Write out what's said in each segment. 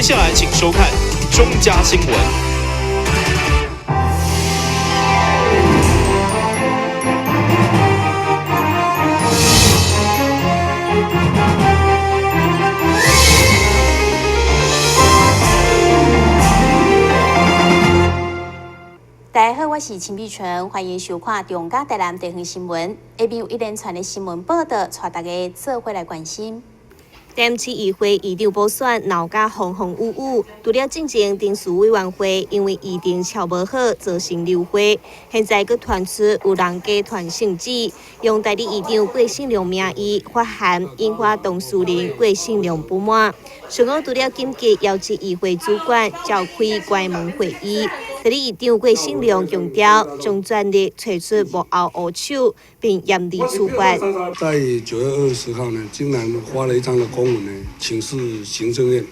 接下來請收看中嘉新聞。大家好，我是陳美純，歡迎收看中嘉台南地方新聞。下面有一連串的新聞報道，帶大家做伙來關心。台南市議會議長補選鬧甲風風雨雨，除了進前臨時委員會因為議程敲無好造成流會，現在閣傳出有人假傳聖旨，用代理議長郭信良名義發函，引發當事人郭信良不滿。上午除了緊急邀集議會主管召開關門會議，代理議長郭信良強調，將全力揣出幕後烏手，並嚴厲處罰。在9月20號呢，竟然發了一張的公文呢，請示行政院，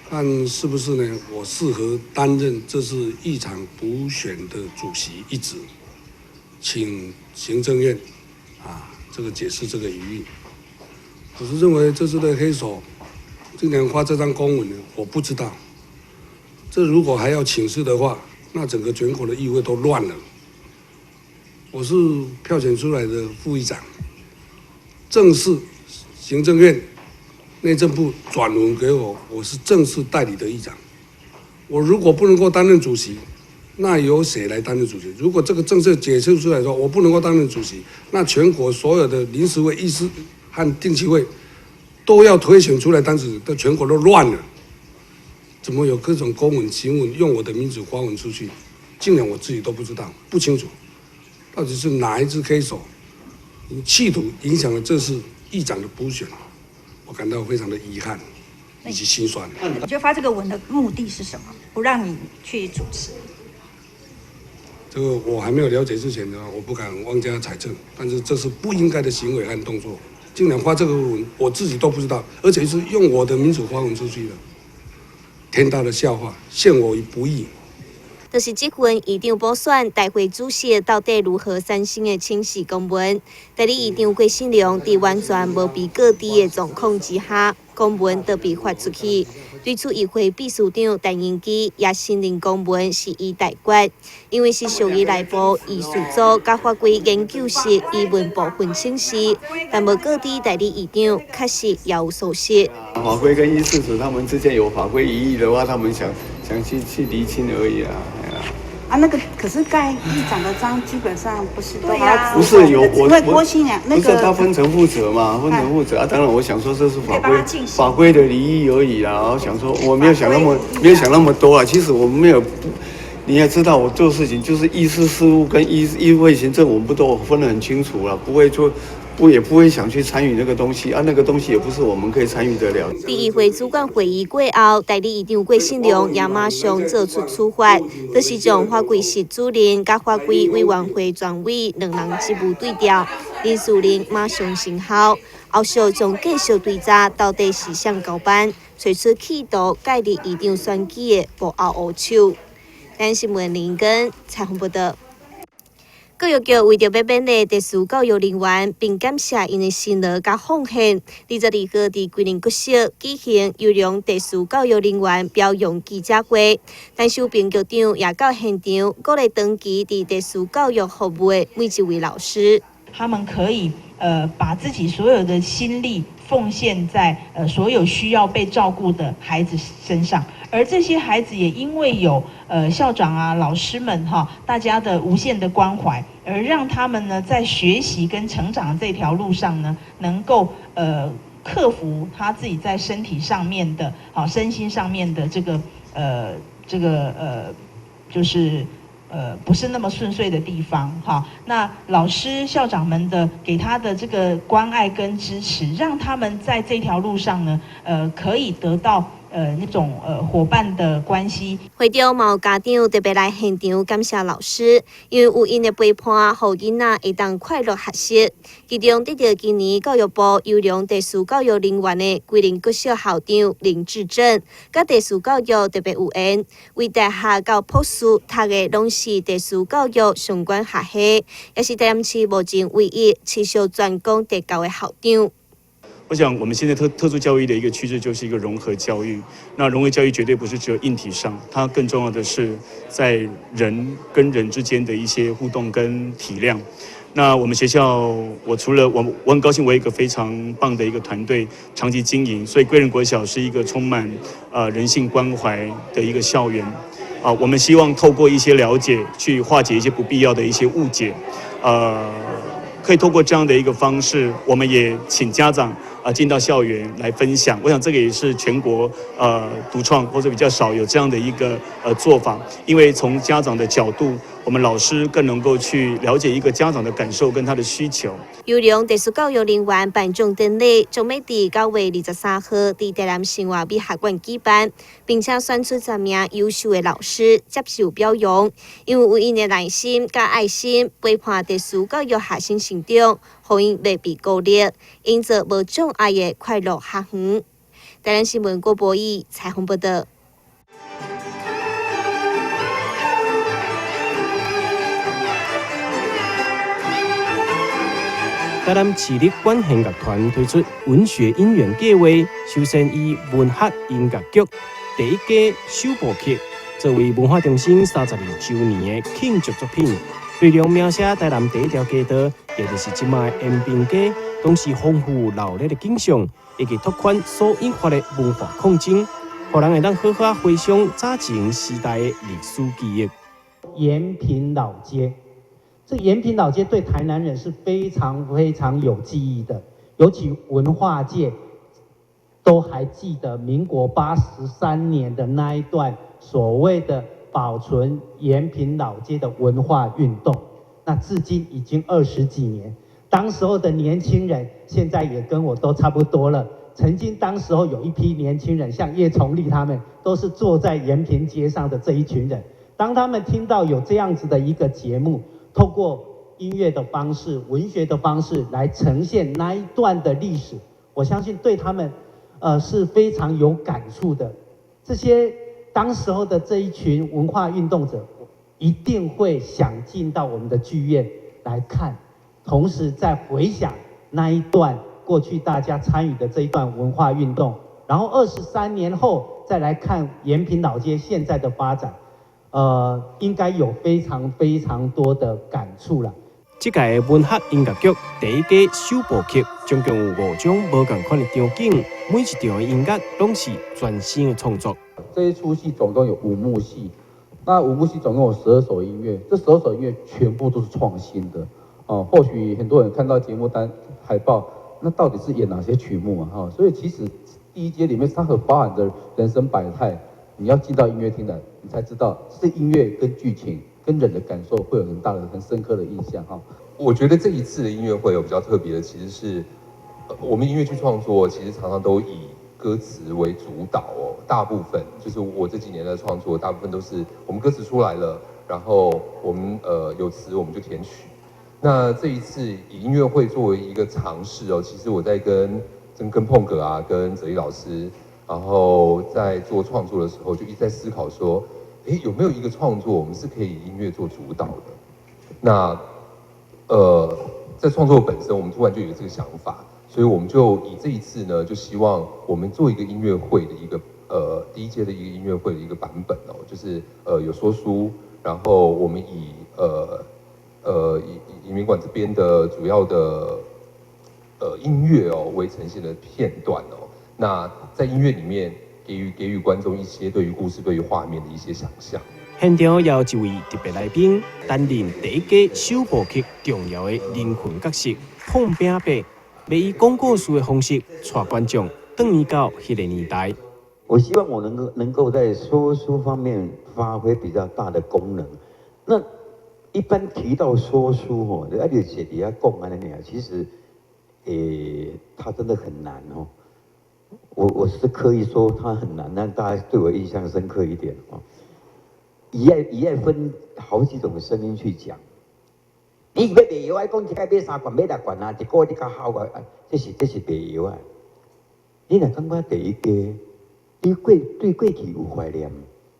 看是不是呢，我適合擔任這次議長補選的主席一職，請行政院啊，這個解釋這個疑義。我是認為這次的黑手竟然發這張公文呢，我不知道。這如果還要請示的話，那整個全國的議會都亂了。我是票選出來的副議長，正式行政院內政部轉文給我，我是正式代理的議長。我如果不能夠擔任主席，那由誰來擔任主席？如果這個政策解釋出來說，我不能夠擔任主席，那全國所有的臨時會議事和定期會都要推選出來擔任，都全國都亂了。怎麼有各種公文、行文用我的名字發文出去？竟然我自己都不知道，不清楚，到底是哪一隻黑手，企圖影響了這次議長的補選，我感到非常的遺憾以及心酸。你覺得發這個文的目的是什麼？不讓你去主持？這個我還沒有了解之前呢，我不敢妄加揣測。但是這是不應該的行為和動作。竟然發這個文，我自己都不知道，而且是用我的名字發文出去的。天大的笑話，陷我於不義。就是這份議長補選大會主席到底如何產生的請示公文，代理議長郭信良佇完全無被告知的狀況之下，公文就被發出去。對此，議會秘書長陳英基也承認公文是伊代決，因為是屬於內部議事組佮法規研究室疑問部分請示，但無告知代理議長確實也有疏失。法規跟議事組他們之間有法規疑義的話，他們想想去釐清而已啊。啊，那個可是蓋議長的章，基本上不是都要不是有我郭信良那個，不是他分層負責嘛，分層負責啊。當然，我想說這是法規的離異而已啦。我想說我沒有想那麼多啊。其實我們沒有，你也知道，我做事情就是議事事務跟議會行政，我們不都分得很清楚了，不會做。不也不會想去參與那個東西啊，那個東西也不是我們可以參與得了。佇議會主管會議過後，代理議長郭信良也馬上做出處罰，就是將法規室主任佮法規委員會專委兩人職務對調，人事令馬上生效。後續將繼續追查到底是誰交辦，揣出企圖介入議長選舉的幕後烏手。台新聞林根採訪報導。教育局為著欲勉勵特殊教育人員，並感謝𪜶的辛勞佮奉獻，22號佇桂林國小舉行優良特殊教育人員表揚記者會。陳秀萍局長也到現場鼓勵長期佇特殊教育服務的每一位老師。他們可以把自己所有的心力奉獻在所有需要被照顧的孩子身上，而這些孩子也因為有校長啊、老師們哈，大家的無限的關懷，而讓他們呢在學習跟成長這條路上呢，能夠克服他自己在身體上面的、好身心上面的這個就是。不是那麼順遂的地方，哈。那老師、校長們的給他的這個關愛跟支持，讓他們在這條路上呢，可以得到那種夥伴的關係。會中嘛有家長特別來現場感謝老師，因為有𪜶的陪伴，予囡仔會當快樂學習。其中得著今年教育部優良特殊教育人員的桂林國小校長林志正，佮特殊教育特別有緣，為大學到博士讀的攏是特殊教育相關學系，也是台南市目前唯一持續專攻特教的校長。我想我們現在特殊教育的一個趨勢就是一個融合教育。那融合教育絕對不是只有硬體上，它更重要的是在人跟人之間的一些互動跟體諒。那我們學校，我除了我很高興，我有一個非常棒的一個團隊長期經營，所以歸仁國小是一個充滿人性關懷的一個校園。啊，我們希望透過一些了解，去化解一些不必要的一些誤解，可以透過這樣的一個方式，我們也請家長啊進到校園來分享。我想這個也是全國獨創或者比較少有這樣的一個做法，因為從家長的角度，我們老師更能夠去了解一個家長的感受跟他的需求。優良特殊教育人員頒獎典禮將欲佇9月23號佇台南生活美學館舉辦，並且選出10名優秀的老師接受表揚，因為有𪜶的耐心佮愛心陪伴特殊教育學生成長，予𪜶袂被孤立，營造無障礙的快樂學園。台南新聞郭博義採訪報導。台南市立管弦樂團推出文學音緣計劃，首先以文學音樂劇第一家首部曲作為文化中心32週年的慶祝作品，內容描寫台南第一條街道，也就是這擺的延平街，當時豐富熱鬧的景象，以及拓寬所引發的文化抗爭，予人會當好好回想早前時代的歷史記憶。延平老街。這延平老街對台南人是非常非常有記憶的，尤其文化界都還記得民國83年的那一段所謂的保存延平老街的文化運動。那至今已經20幾年，當時候的年輕人現在也跟我都差不多了。曾經當時候有一批年輕人，像葉崇立他們，都是坐在延平街上的這一群人。當他們聽到有這樣子的一個節目，透過音樂的方式、文學的方式來呈現那一段的歷史，我相信對他們，是非常有感觸的。這些當時候的這一群文化運動者，一定會想進到我們的劇院來看，同時再回想那一段過去大家參與的這一段文化運動，然後23年後再來看延平老街現在的發展。應該有非常非常多的感觸啦。這屆文學音樂劇第一家首部曲，總共有5種無仝款的場景，每一場的音樂攏是全新的創作。這一齣戲總共有5幕戲，那5幕戲總共有12首音樂，這12首音樂全部都是創新的。哦，或許很多人看到節目單海報，那到底是演哪些曲目啊？哈，所以其實第一階裡面它所包含的人生百態。你要進到音樂廳來，你才知道這音樂跟劇情、跟人的感受會有很大的、很深刻的印象哈。我覺得這一次的音樂會有比較特別的，其實是我們音樂劇創作其實常常都以歌詞為主導哦，大部分就是我這幾年的創作，大部分都是我們歌詞出來了，然後我們有詞我們就填曲。那這一次以音樂會作為一個嘗試哦，其實我在跟碰哥啊，跟哲一老師。然後在做創作的時候，就一直在思考說，誒，有沒有一個創作我們是可以以音樂做主導的？那，在創作本身，我們突然就有這個想法，所以我們就以這一次呢，就希望我們做一個音樂會的一個第一屆的一個音樂會的一個版本哦，就是有說書，然後我們以移民館這邊的主要的音樂哦為呈現的片段哦。那在音樂裡面給予觀眾一些對於故事、對於畫面的一些想象。現場也有一位特別來賓擔任第一家首部曲重要的靈魂角色碰餅伯，欲以講故事的方式帶觀眾轉移到彼個年代。我希望我能夠在說書方面發揮比較大的功能。那一般提到說書吼，你啊就是佇遐講按呢爾，其實，它真的很難哦。我是刻意說它很難，讓大家對我印象深刻一點哦。伊愛分好幾種聲音去講。你欲賣藥，愛講一擺買3罐，買6罐啊，一個月你較好啊，這是賣藥啊。你若感覺第一家，你對過去有懷念，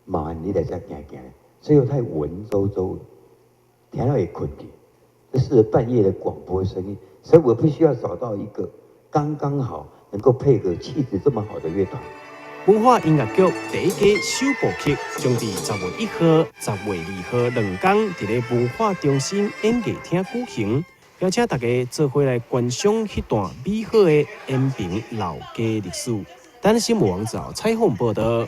麻煩你來遮行行，最後太文縐縐，聽了會睏去。這是半夜的廣播聲音，所以我必須要找到一個剛剛好。能夠配合氣質這麼好的樂團。文化音樂劇第一家首部曲將佇10月1號、10月2號兩工，佇咧文化中心演藝廳舉行，邀請大家做伙來觀賞彼段美好的延平老街歷史。等新聞網站採訪報導。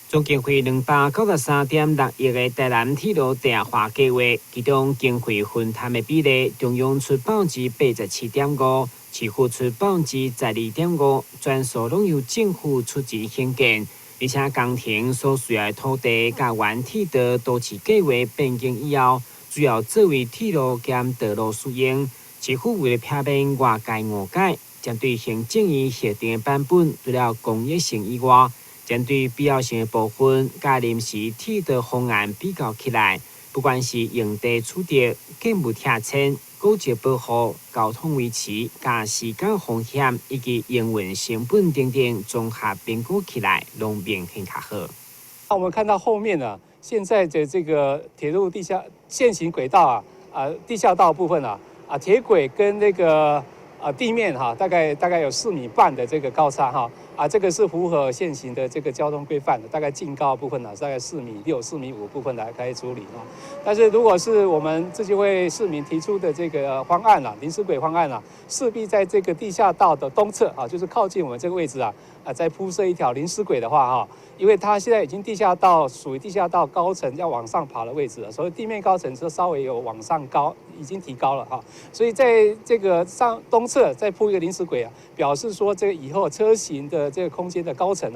總經費293.6億的台南鐵路地下化計劃，其中經費分攤的比例，中央出87.5%，市府出12.5%，全數攏由政府出錢興建。而且工程所需要的土地，佮原鐵道都市計劃變更以後，主要作為鐵路兼道路使用。市府為了避免外界誤解，針對行政院核定的版本，除了公益性以外，針對必要性的部分，佮臨時鐵道方案比較起來，不管是用地取得、建物拆遷、古蹟保護、交通維持、佮時間風險以及營運成本等等綜合評估起來，攏明顯較好。那我們看到後面呢，現在的這個鐵路地下現行軌道啊，地下道部分啊，鐵軌跟那個地面哈，大概有4.5米的這個高差哈。這個是符合現行的這個交通規範的，大概淨高部分呢，大概4.6米、4.5米部分來開始處理啊。但是如果是我們這幾位市民提出的這個方案啊，臨時軌方案啊，勢必在這個地下道的東側啊，就是靠近我們這個位置啊，再鋪設一條臨時軌的話哈，因為它現在已經地下道屬於地下道高層要往上爬的位置了，所以地面高層是稍微有往上高，已經提高了哈。所以在這個上東側再鋪一個臨時軌啊，表示說這個以後車行的這個空間的高層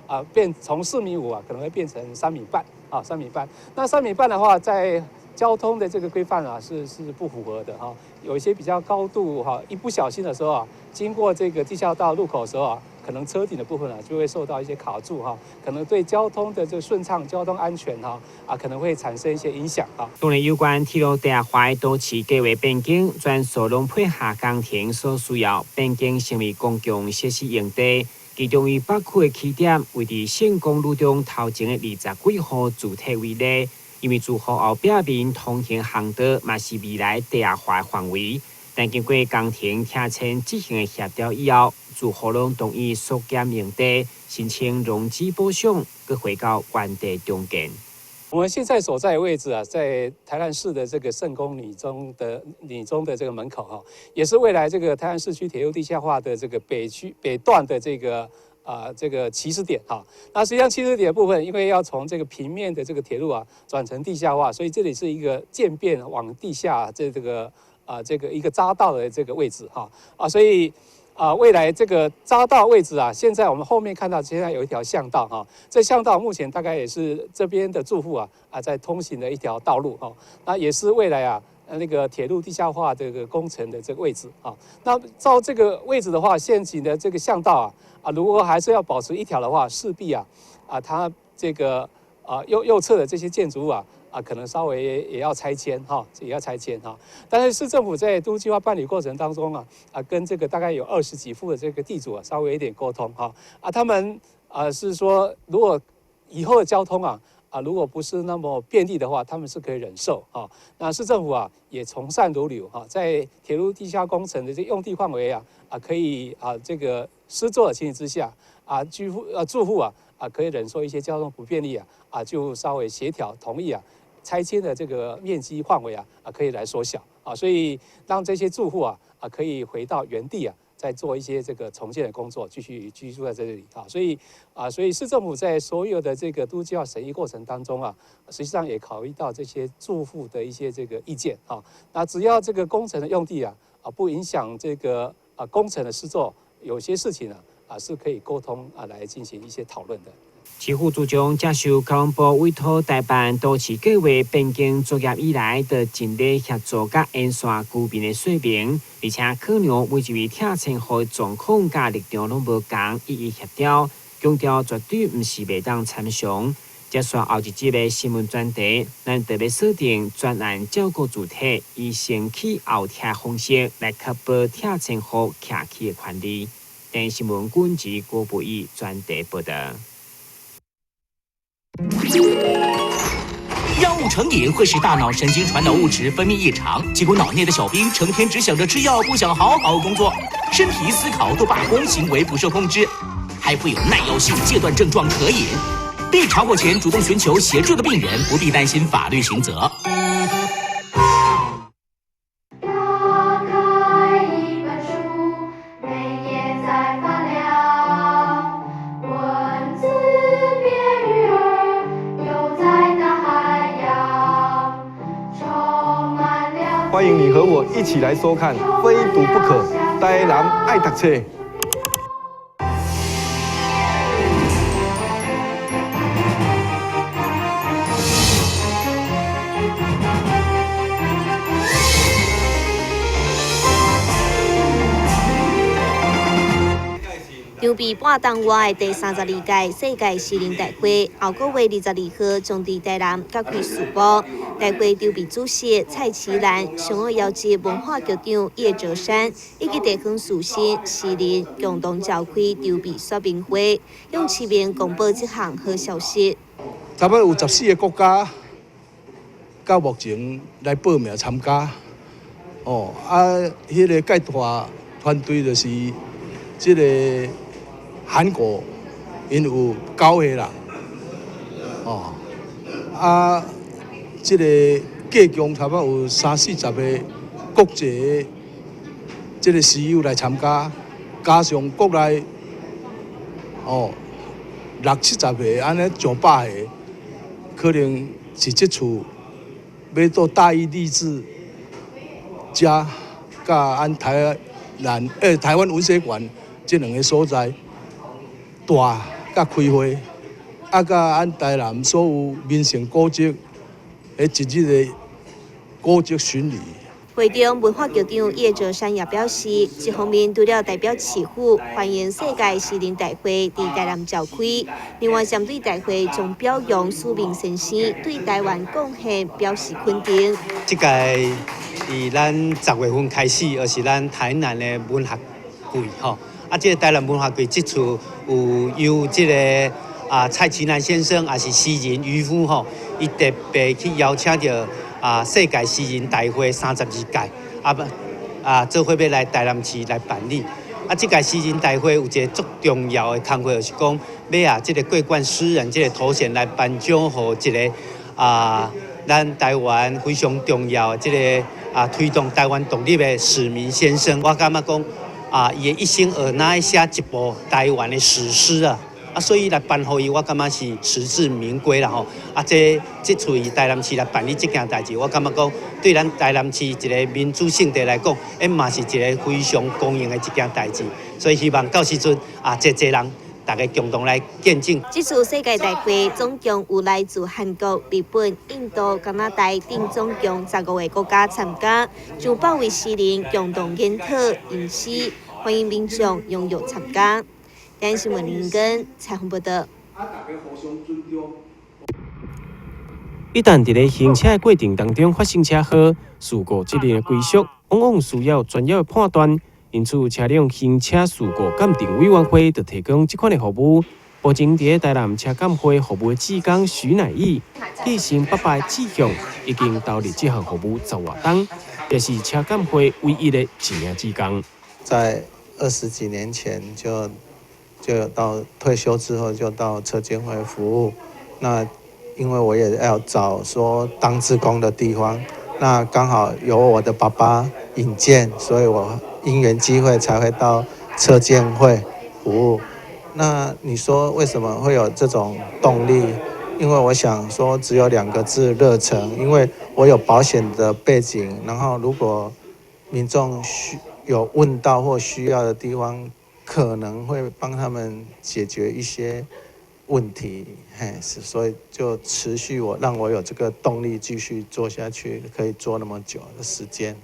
啊，變從4.5米啊，可能會變成三米半啊，三米半。那三米半的話，在交通的這個規範啊，是不符合的哈。有一些比較高度哈，一不小心的時候啊，經過這個地下道路口的時候啊，可能車頂的部分啊，就會受到一些卡住哈，可能對交通的這個順暢、交通安全哈可能會產生一些影響啊。當然，有關鐵路地下化都市計劃變更，全數攏配合工程所需要變更成為公共設施用地。其中以北區的起點位佇聖公女中頭前的20幾戶住宅為例，因為住戶後壁面通行巷道嘛是未來地下化範圍，但經過工程拆遷執行的協調以後，住戶攏同意縮減用地，申請融資補償，閣回到原地重建。我們現在所在的位置啊，在台南市的這個聖公女中的這個門口哈，也是未來這個台南市區鐵路地下化的這個北區北段的這個起始點哈。那實際上起始點的部分，因為要從這個平面的這個鐵路啊轉成地下化，所以這裡是一個漸變往地下這個一個匝道的這個位置哈所以。未來這個匝道位置啊，現在我們後面看到現在有一條巷道哈，這巷道目前大概也是這邊的住戶啊在通行的一條道路哈，那也是未來啊那個鐵路地下化這個工程的這個位置啊。那照這個位置的話，現行的這個巷道啊，如果還是要保持一條的話，勢必啊它這個右側的這些建築物啊，可能稍微也要拆遷哈，也要拆遷哈。但是市政府在都計劃辦理過程當中啊，跟這個大概有20幾戶的這個地主啊，稍微有點溝通哈。他們是說，如果以後的交通啊，如果不是那麼便利的話，他們是可以忍受哈。那市政府啊也從善如流哈，在鐵路地下工程的這用地範圍啊，可以這個施作的情形之下啊，居戶住戶啊可以忍受一些交通不便利啊，就稍微協調同意啊。拆遷的這個面積範圍啊可以來縮小啊，所以讓這些住戶啊可以回到原地啊，再做一些這個重建的工作，繼續居住在這裡啊。所以市政府在所有的這個都計劃審議過程當中啊，實際上也考慮到這些住戶的一些這個意見啊。那只要這個工程的用地啊不影響這個工程的施作，有些事情呢是可以溝通啊來進行一些討論的。市府主張接受交通部委託代辦都市計劃變更作業以來，就盡力協助佮沿線居民的說明，而且考量每一位拆遷戶狀況佮立場攏無仝，一一協調，強調絕對毋是袂當參詳。接續後一集的新聞專題，咱特別鎖定專案照顧主體，以先起後拆方式來確保拆遷戶徛起的權利。電視新聞軍事郭博義專題報導。藥物成癮會使大腦神經傳導物質分泌異常，結果腦內的小兵成天只想着吃藥，不想好好工作。身體思考都罷工，行為不受控制，還會有耐藥性戒斷症狀可引。被查獲前主動尋求協助的病人，不必擔心法律刑責。打開一本書，每頁在發亮，文字變魚兒，游在大海洋，充滿了。歡迎你和我一起來收看《非讀不可》，台南愛讀冊。籌備半冬外的第32屆世界詩人大會，後個月22號將佇台南召開序幕。大會籌備主席蔡其蘭、上午邀集文化局長葉哲山以及地方士紳詩人共同召開籌備說明會，向市民公布這項好消息。差不多有14個國家到目前來報名參加。哦，啊，彼個蓋大團隊就是這個。韓國𪜶有9個人，哦，啊，這個計共差不多有30-40個國際這個詩友來參加，加上國內哦60-70個，按呢上百個，可能是這次欲到大義勵志遮，佮按台南台灣文學館這兩个所在。大佮開會，啊，佮按台南所有名勝古蹟，彼一日的古蹟巡禮。會中文化局長葉哲山也表示，一方面除了代表市府歡迎世界詩人大會佇台南召開，另外針對大會將表揚史明先生對台灣貢獻表示肯定。這屆佇咱10月份開始，就是咱台南的文學季吼。啊，這個台南文學季這次有由這個蔡其南先生，也是詩人漁夫吼，伊特別去邀請著世界詩人大會32屆做伙欲來台南市來辦理。啊，這屆詩人大會有一個足重要的工課，就是講欲這個桂冠詩人這個頭銜來頒獎予一個咱台灣非常重要的這個推動台灣獨立的史明先生。我感覺講。伊的一生而那寫一部台灣的史詩啊，所以來頒予伊，我感覺是實至名歸啦吼。啊，這次伊台南市來辦理這件代誌，我感覺講對咱台南市一個民主聖地來講，嘛是一個非常光榮的一件代誌。所以希望到時陣濟濟人大家共同來見證。這次世界大會總共有來自韓國、日本、印度、加拿大等總共15個國家參加，上百位詩人共同研討、吟詩，歡迎民眾踴躍參加。台灣新聞林根采訪報道。一旦佇咧行車的過程當中發生車禍，事故責任的歸屬往往需要專業的判斷。因此，車輛行車事故鑑定委員會就提供這款的服務。目前佇咧台南車鑑會服務的志工徐乃義，繼承爸爸的志向，已經投入這項服務10外冬，也是車鑑會唯一的一名志工。在20幾年前就到退休之後就到車鑑會服務。那因為我也要找說當志工的地方，那剛好由我的爸爸引薦，所以我因緣機會才會到車鑑會服務。那你說為什麼會有這種動力？因為我想說只有2個字：熱忱。因為我有保險的背景，然後如果民眾有問到或需要的地方，可能會幫他們解決一些問題。所以就持續讓我有這個動力繼續做下去，可以做那麼久的時間。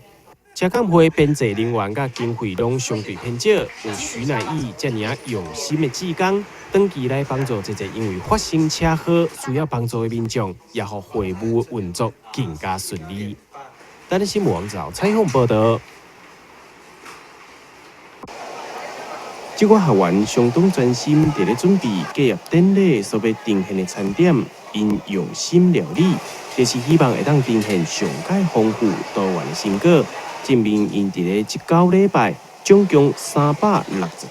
車鑑會編制人員佮經費攏相對偏少，有徐乃義遮爾仔用心的志工，長期來幫助這個因為發生車禍需要幫助的民眾，也予會務運作更加順利。台南新聞網站採訪報道。這個學員相當專心，佇咧準備結業典禮所欲呈現的餐點，𪜶用心料理，就是希望會當呈現上蓋豐富多元的成果，證明𪜶佇咧這9禮拜總共360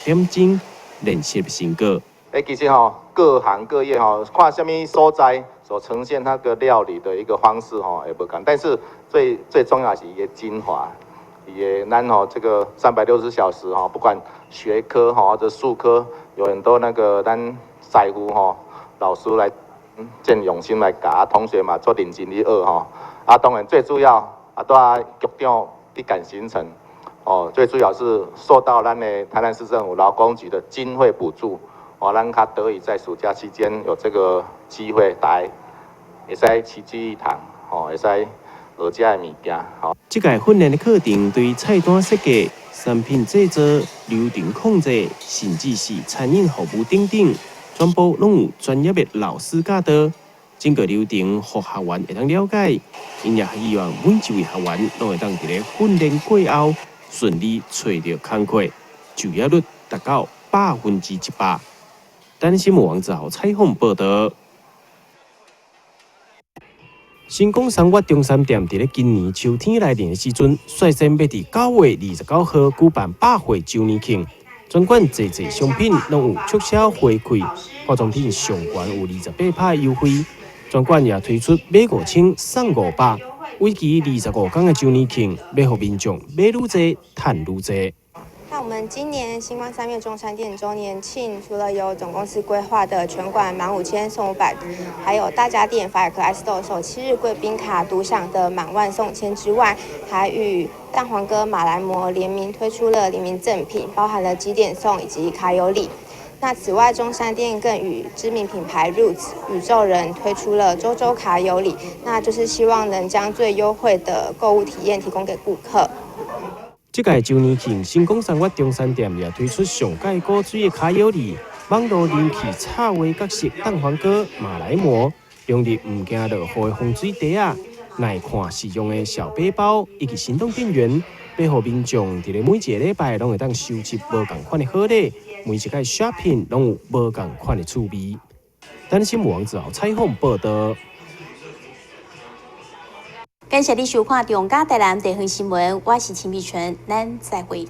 點鐘練習成果。欸，其實吼，各行各業吼，看啥物所在所呈現那個料理的一個方式吼，會無仝。但是最最重要是伊的精華，伊的咱吼這個360小時吼，不管學科吼或者術科，有很多那個咱師傅吼老師來真用心來教，同學嘛足認真咧學吼。啊，當然最主要啊，拄仔局長佇趕行程，哦，最主要是受到咱的台南市政府勞工局的經費補助。哦，咱較得以在暑假期間有這個機會來，會使齊聚一堂，吼，會使學這个物件，吼。這屆訓練的課程對菜單設計、產品製作、流程控制，甚至是餐飲服務等等，全部攏有專業的老師教導。整個流程，予學員會當了解。𪜶也希望每一位學員攏會當佇咧訓練過後，順利揣著工課，就業率達到100%。台新聞王子豪採訪報道。新光三越中山店佇咧今年秋天來臨的時陣，率先欲佇9月29號舉辦百貨週年慶，全館濟濟商品攏有促銷回饋，化妝品上懸有28%優惠。全館也推出買5000送500，為期25天的週年慶，欲予民眾買愈濟，趁愈濟。那我們今年新光三越中山店週年慶，除了有總公司規劃的全館滿5000送500，還有大家電法爾克 iStore 首7日貴賓卡獨享的滿萬送1000之外，還與蛋黃哥馬來貘聯名推出了聯名贈品，包含了集點送以及卡有禮。那此外，中山店更與知名品牌 Roots 宇宙人推出了週週卡有禮，那就是希望能將最優惠的購物體驗提供給顧客。這屆週年慶，新光三越中山店也推出上蓋古錐的卡有禮，網路人氣插畫角色蛋黃哥馬來貘，用日毋驚落雨的防水袋仔，耐看實用的小背包，以及行動電源，欲予民眾佇咧每一个禮拜攏會當收集無仝款的好禮，每一擺 shopping 攏有無仝款的趣味。台新聞王子豪採訪報道。感謝你收看《中嘉台南地方新聞》，我是秦碧純，咱再會。